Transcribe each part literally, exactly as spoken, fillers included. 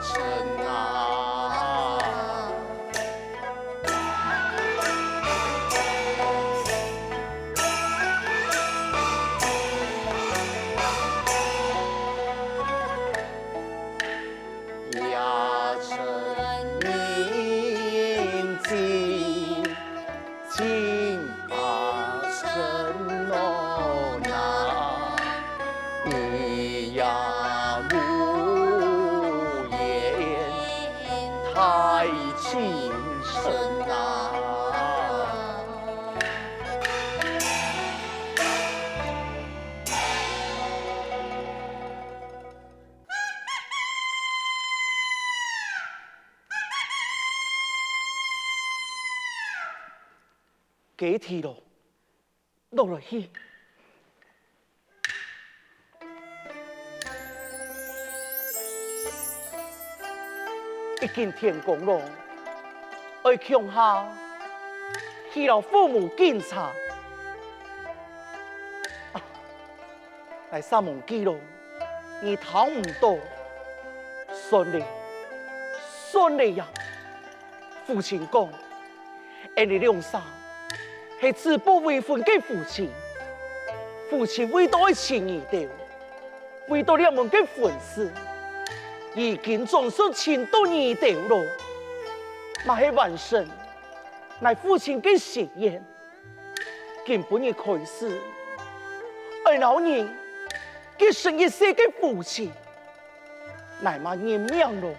城啊。也城人静，静 啊，城哦那，咿呀呜咽，太清城啊。 該地咯，落來去。已經天光咯，愛共下去摎父母敬茶。啊， 𠊎煞忘記咯，你聽毋到。算了，算了呀！父親講，𠊎俚兩儕係子不為婚个夫妻，父親為著愛尋你兜，為著這門个婚事，已經轉身尋到你兜咯，嘛係完成𠊎父親个心願。 今晡日開始，愛摎你結成一世个夫妻，𠊎嘛認命咯。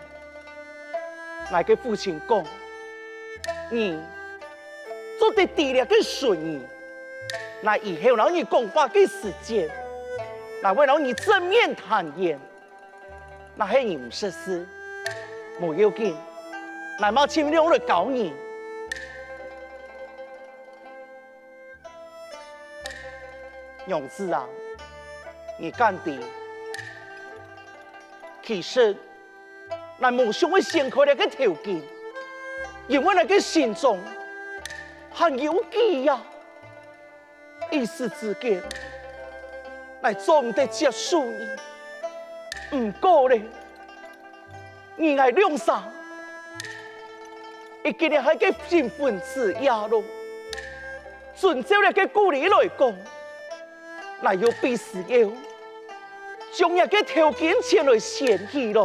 𠊎个父親講，你做得知這个順序，𠊎以後摎你講話个時節，𠊎會摎你正面坦言。 若係你毋識字，無要緊，𠊎嘛盡量來教你。娘子啊，你敢知，其實，𠊎無想愛掀開這个頭巾，因為𠊎个心中還有記憶啊。 一時之間，𠊎做毋得接受你。毋過咧，你𠊎兩儕，已經係該新婚之夜咯。遵照這个古禮來講，𠊎有必須要將這个頭巾前來掀起來。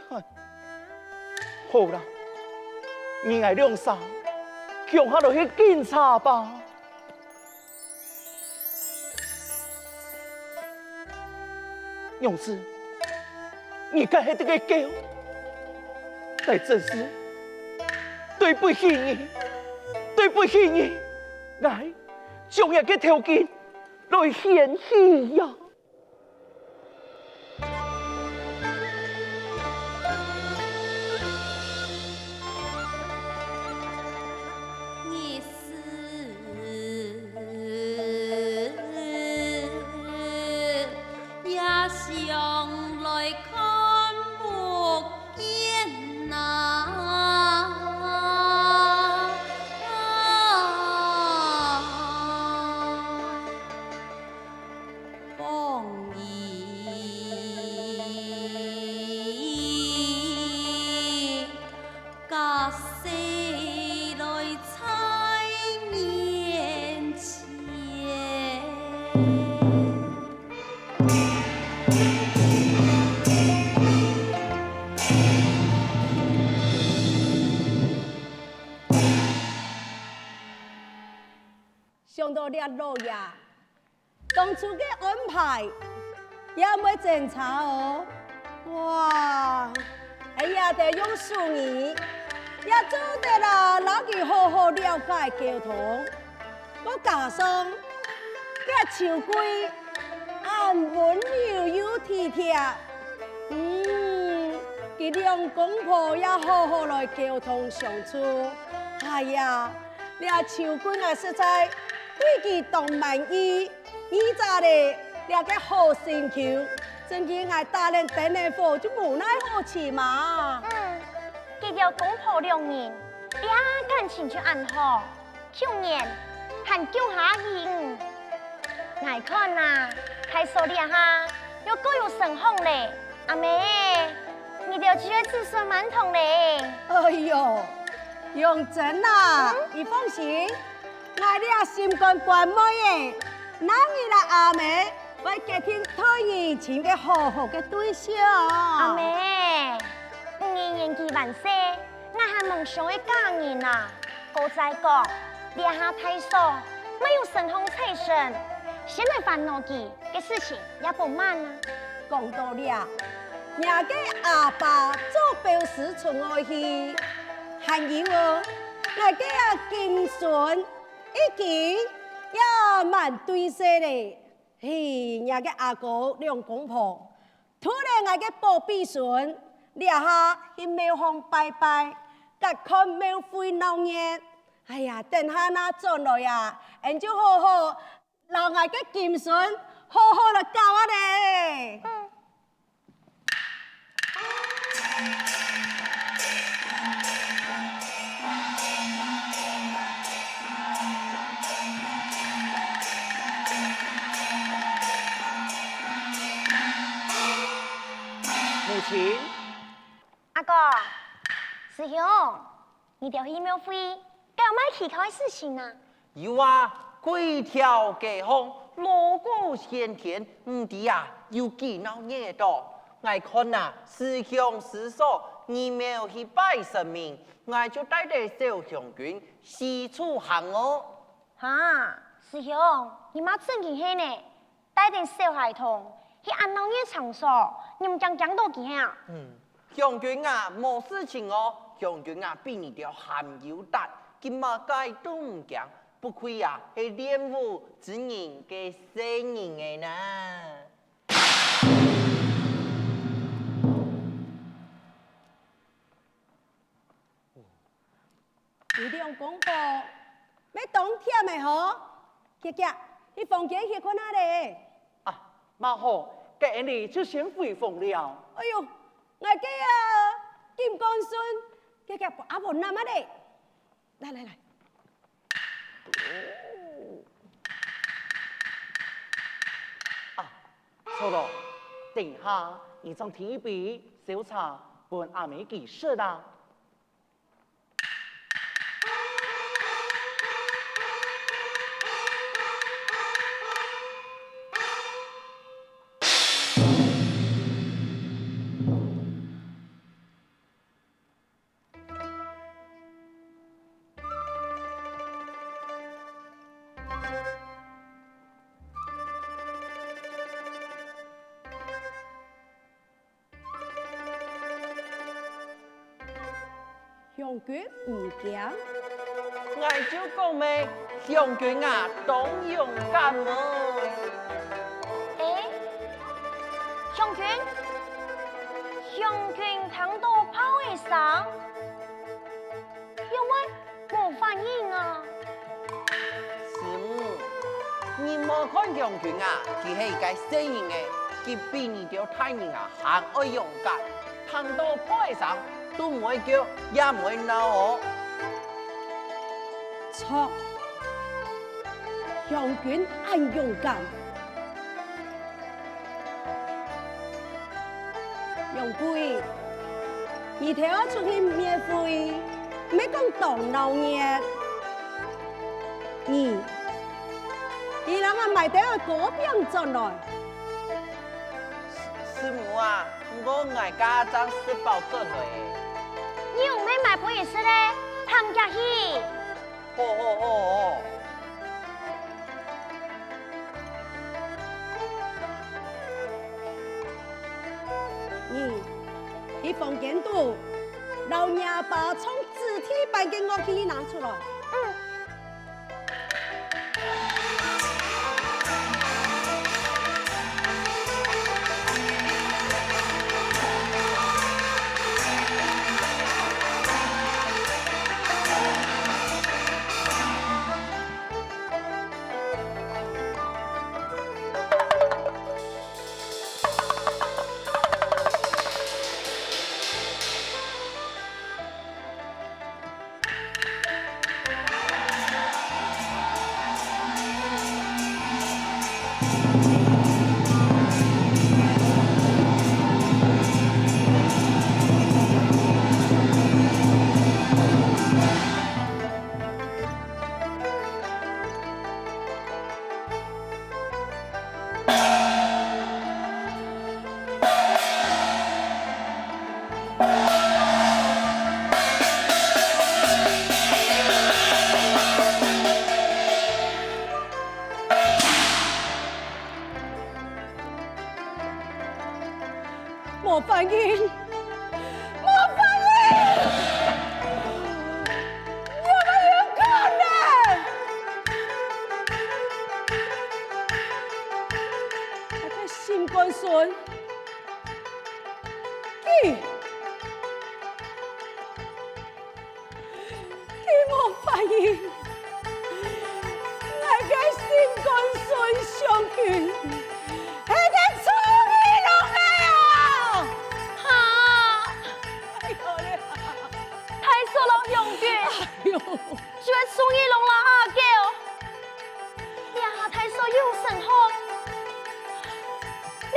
哼，好啦，你𠊎兩儕共下來去敬茶吧。娘子，你敢係得个救？𠊎真是對不起你，對不起你！來，將這个頭巾來掀起呀！ 日時也想來看不見哪。 风雨隔世来在眼前。 想到這老爺當初个安排，也毋會爭差哦。哇，哎呀，得用手藝，也做得啦，摎佢好好了解溝通。再加上，這秋桂恁溫柔又體貼，嗯，佢兩公婆也好好來溝通相處。哎呀， 這秋桂𠊎實在對佢當滿意，而且咧，這个好心臼，真經𠊎打等等仔火就無奈何去嘛。嗯，佢兜公婆兩人，這感情就恁好，舊年還降下去。𠊎看啊，大嫂這下又過有成行咧。阿姆，你兜就愛子孫滿堂咧。哎喲，永珍啊，你放心，𠊎這心肝肝妹仔，哪日啊阿姆會決定討你尋個好好个對象。阿姆，你年紀還細， 𠊎還吂想愛嫁人啊！過再講，這下大嫂乜有身項在身，先來煩惱佢个事情也毋慢啊。講到這，𠊎个阿爸早表示出外去，還有哦，𠊎个啊金孫已經也滿對勢咧。嘿，𠊎个阿哥兩公婆 渡了𠊎个寶貝孫，這下去廟項拜拜，該看廟會鬧熱。哎呀，等下若轉來啊，𠊎就好好摎𠊎个金孫好好來搞啊咧。母親。阿哥，師兄，你兜去廟會，該有麼个奇怪个事情啊？有啊，鬼跳街巷，鑼鼓喧天，毋知啊，有幾鬧熱到。𠊎看啊，師兄師嫂，你兜去拜神明，𠊎就帶等小香君四處行哦。哈，師兄，你嘛真經係呢！ 帶等小孩童去恁鬧熱場所，你毋驚驚到佢啊？嗯，香君啊，無事情哦。香君啊，比你兜還有膽，佢麼个都毋驚，不愧啊，係練武之人个細人仔呢。 你兩公婆，乜當悿个吼？遽遽，去房間歇睏下咧。啊，嘛好，該𠊎兜就先回房了。哎喲，𠊎个啊，金剛孫，遽遽分阿婆揇下咧。來來來。啊，著囉，等下你正添一杯燒茶分阿姆佢食啊。 香君毋驚？𠊎就講咩，香君啊，當勇敢哦！欸，香君，香君聽到炮仔聲，仰會 無反應啊！師母，你莫看香君啊，佢係一個細人仔，佢比你兜大人啊還愛勇敢，聽到炮仔聲都毋會噭，也毋會鬧哦。著，香君恁勇敢。 楊貴，你兜出去廟會，毋係講當鬧熱。你，你摎𠊎買兜仔糕餅轉來。師母啊，毋過𠊎這下正食飽轉來。你毋係買分佢食咧，摎佢去。 好好好好。你去房間肚，摎若爸唱子弟班个樂器拿出來。嗯。無反應，無反應，有無有可能？𠊎个心肝孫，佢，佢無反應。 𠊎个心肝孫相近，係个臭耳聾仔啊！哈！哎喲咧！大嫂摎娘舅，哎喲！就係臭耳聾摎阿狗。這下大嫂有身項， 了，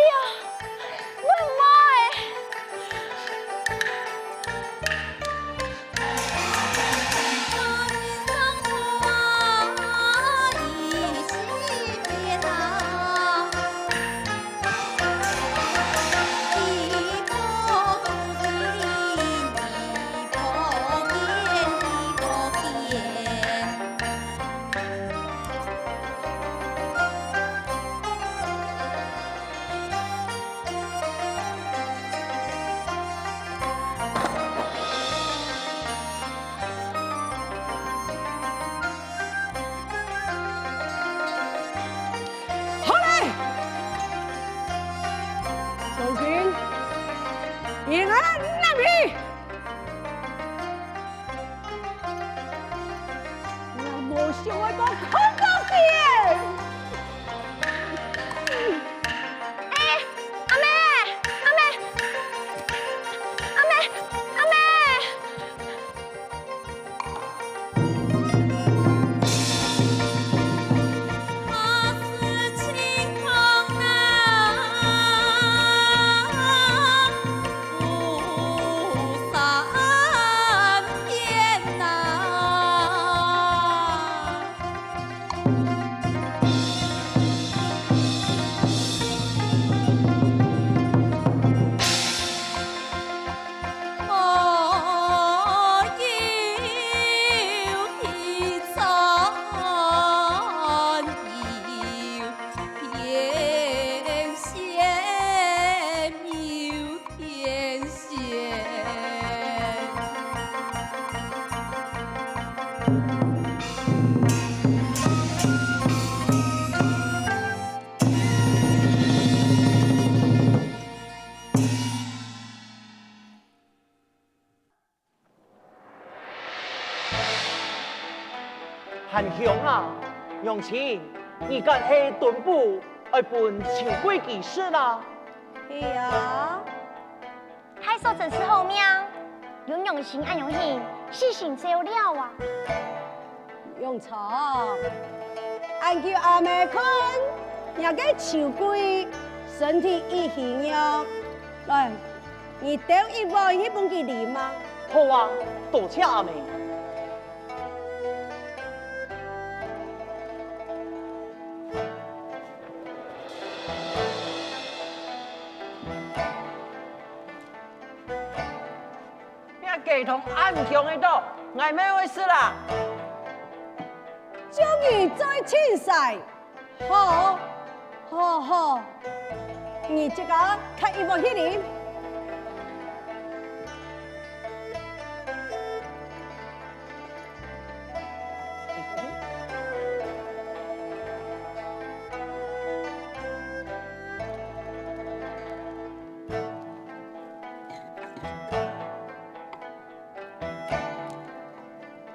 穩穩欸。好咧！將軍，平安南去！ 𠊎無想愛講看到佢。欸，阿姆，阿姆，阿姆，阿姆！ 韓香啊，娘親，你敢係蹲步愛分秋桂佢食啊？係啊。大嫂真係好命，有娘親恁樣形，死心照料啊！永昌，恁久阿姆看若个秋桂身體已虛弱，來， 你兜一碗去分佢啉啊！好啊，多謝阿姆。這雞湯恁香个到，𠊎乜愛食啦！將佢再清洗。 好，好，好，你自家㧡一碗去啉。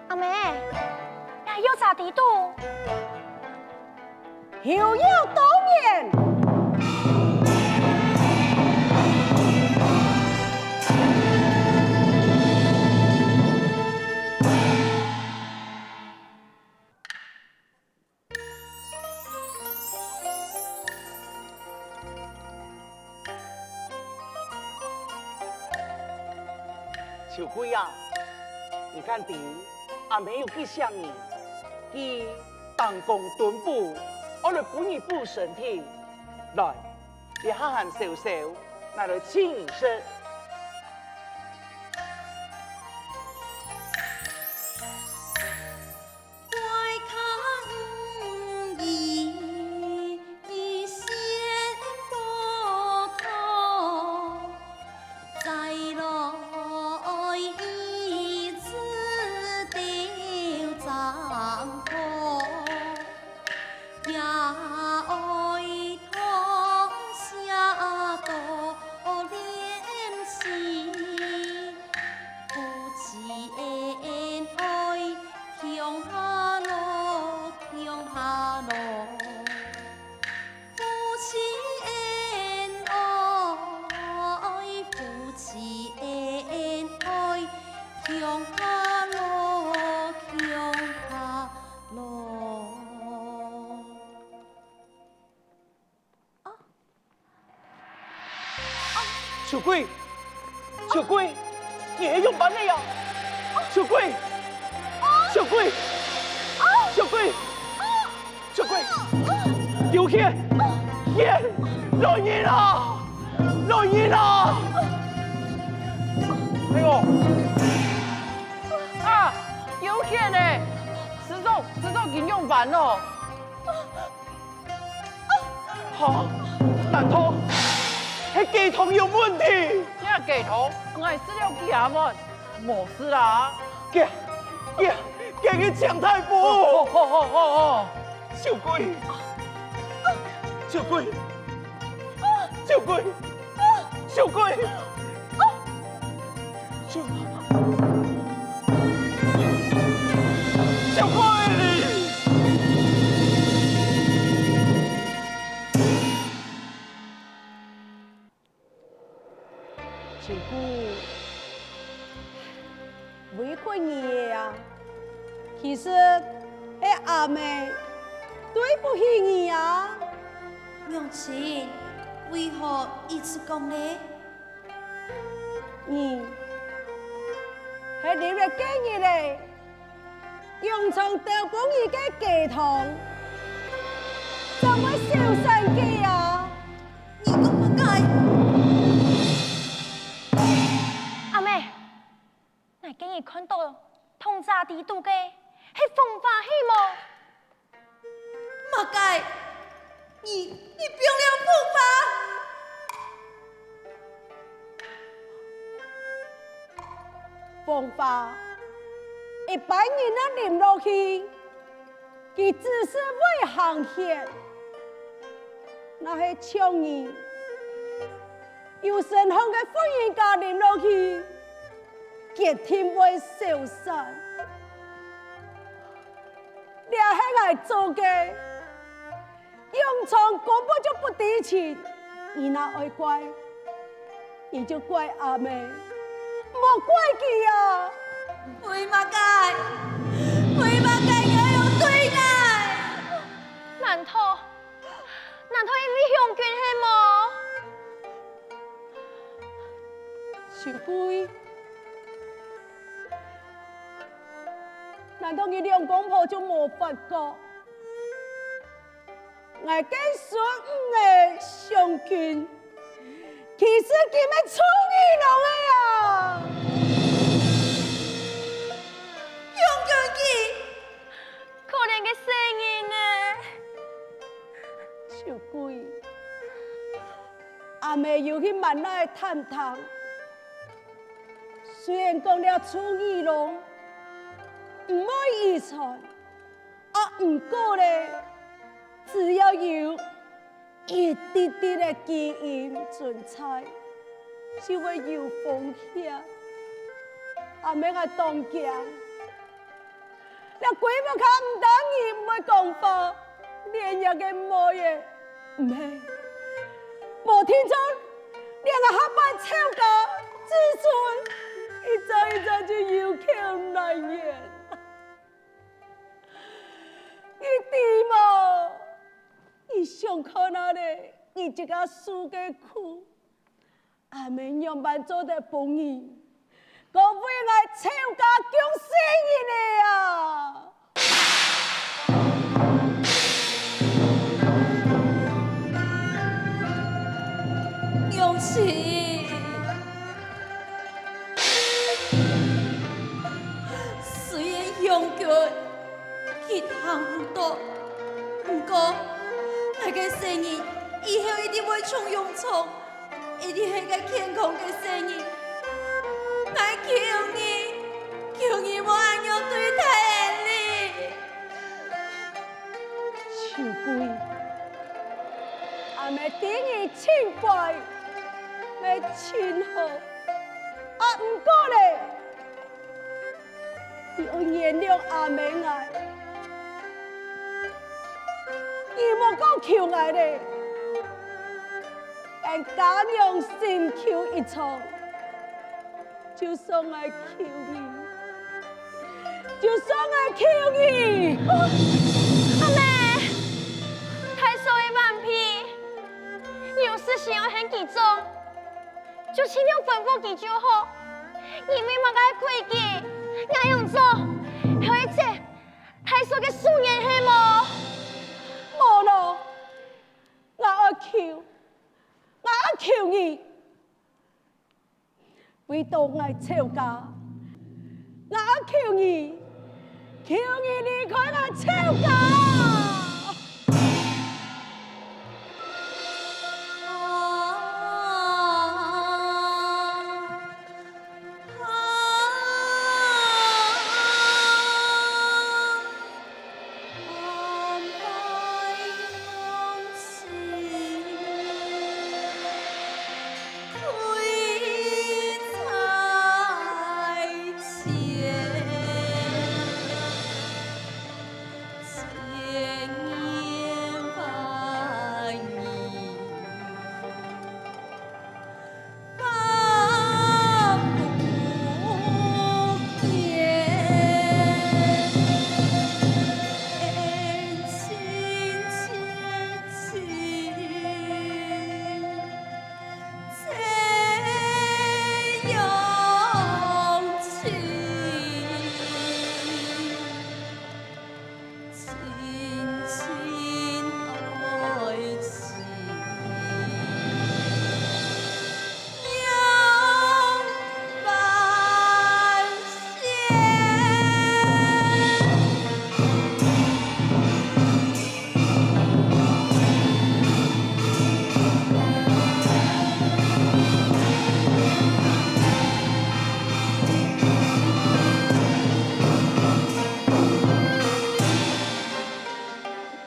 阿姆，這藥杈底肚有藥當然。 秋桂啊，你敢知阿姆有幾惜你？佢當工蹲步，愛來分你補身體。來，這下還燒燒，拿來浸你食。 怪客無意，你先多看。秋桂，秋桂，你係仰般个呀？秋桂，秋桂，秋桂，秋桂，有血，血，來人啊，來人啊！哎喲，啊，有血呢！師祖，師祖，佢仰般哦？ 哈？難道係雞湯有問題？這雞湯，𠊎食了幾下碗，無事啦。佢，佢，佢，佢請大夫！好，好，好，好，好。秋桂，秋桂，秋桂，秋桂。 秋桂，委屈你了啊！其實係阿姆對不起你啊！娘親，為何如此講呢？ 你係啉了該日仔，勇壯倒分你个雞湯，正會瘦身个啊！你講麼个？阿姆，𠊎該日看到同儕在度个，係風華係無？ 麼个？你，你放了風華？風華，一般人啊啉落去，佢只係會行血，若係像你， 有身項个婦人家啉落去，決定會瘦身。這係𠊎做个，勇壯根本就不知情。你若愛怪，你就怪阿姆，莫怪佢啊！為麼个？為麼个你愛恁樣對𠊎？難道 難道因為香君係無？秋桂，難道你兩公婆就無發覺？𠊎个孫女仔香君，其實佢乜臭耳聾个啊！香君佢 可憐个細人仔。秋桂，阿姆有去滿哪探聽，雖然講這臭耳聾毋會遺傳，啊毋過咧，只要有 一滴滴个基因存在，就會有風險。阿姆𠊎當驚，這鬼屋下毋單人毋會講話，連這个妹仔毋係，無定著連个下擺吵架，子孫一隻一隻就有口難言。你知無？ 你想看啊咧，你自家受个苦，阿姆仰般做得分你，過為𠊎吵架降細人仔啊！娘親，雖然香君 佢聽毋到，毋過，𠊎个細人以後一定會像勇壯，一定係个健康个細人。𠊎求你，求你莫恁樣對待𠊎哩！秋桂，阿姆知你盡乖，乜盡好，啊，毋過咧， 你愛原諒阿姆𠊎，你莫講求𠊎咧，連家娘心臼一場，就算𠊎求你，就算𠊎求你。阿姆，大嫂个頑皮，有事先愛喊佢做。就盡量吩咐佢就好。因為麼个規矩，𠊎仰做，係一隻大嫂个夙願係無？無咯，𠊎愛求，𠊎愛求你， 為著𠊎趙家，𠊎求你，求你離開𠊎趙家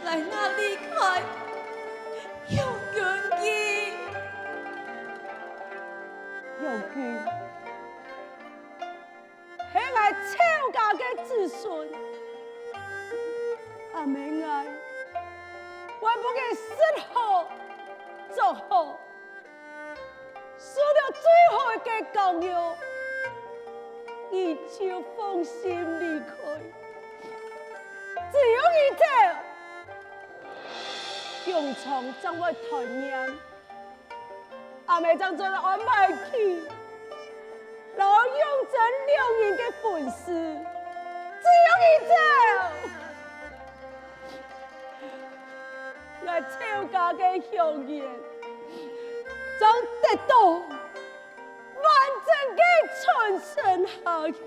！𠊎愛離開楊君記。楊君， 係𠊎趙家个子孫，阿姆𠊎會分佢食好、著好，受了最好个教育，你就放心離開。只有你走，永昌正會團圓。 阿姆正做得安排佢，摎永珍兩人个婚事，只有你走，𠊎趙家个香煙正得到完整个傳承下去。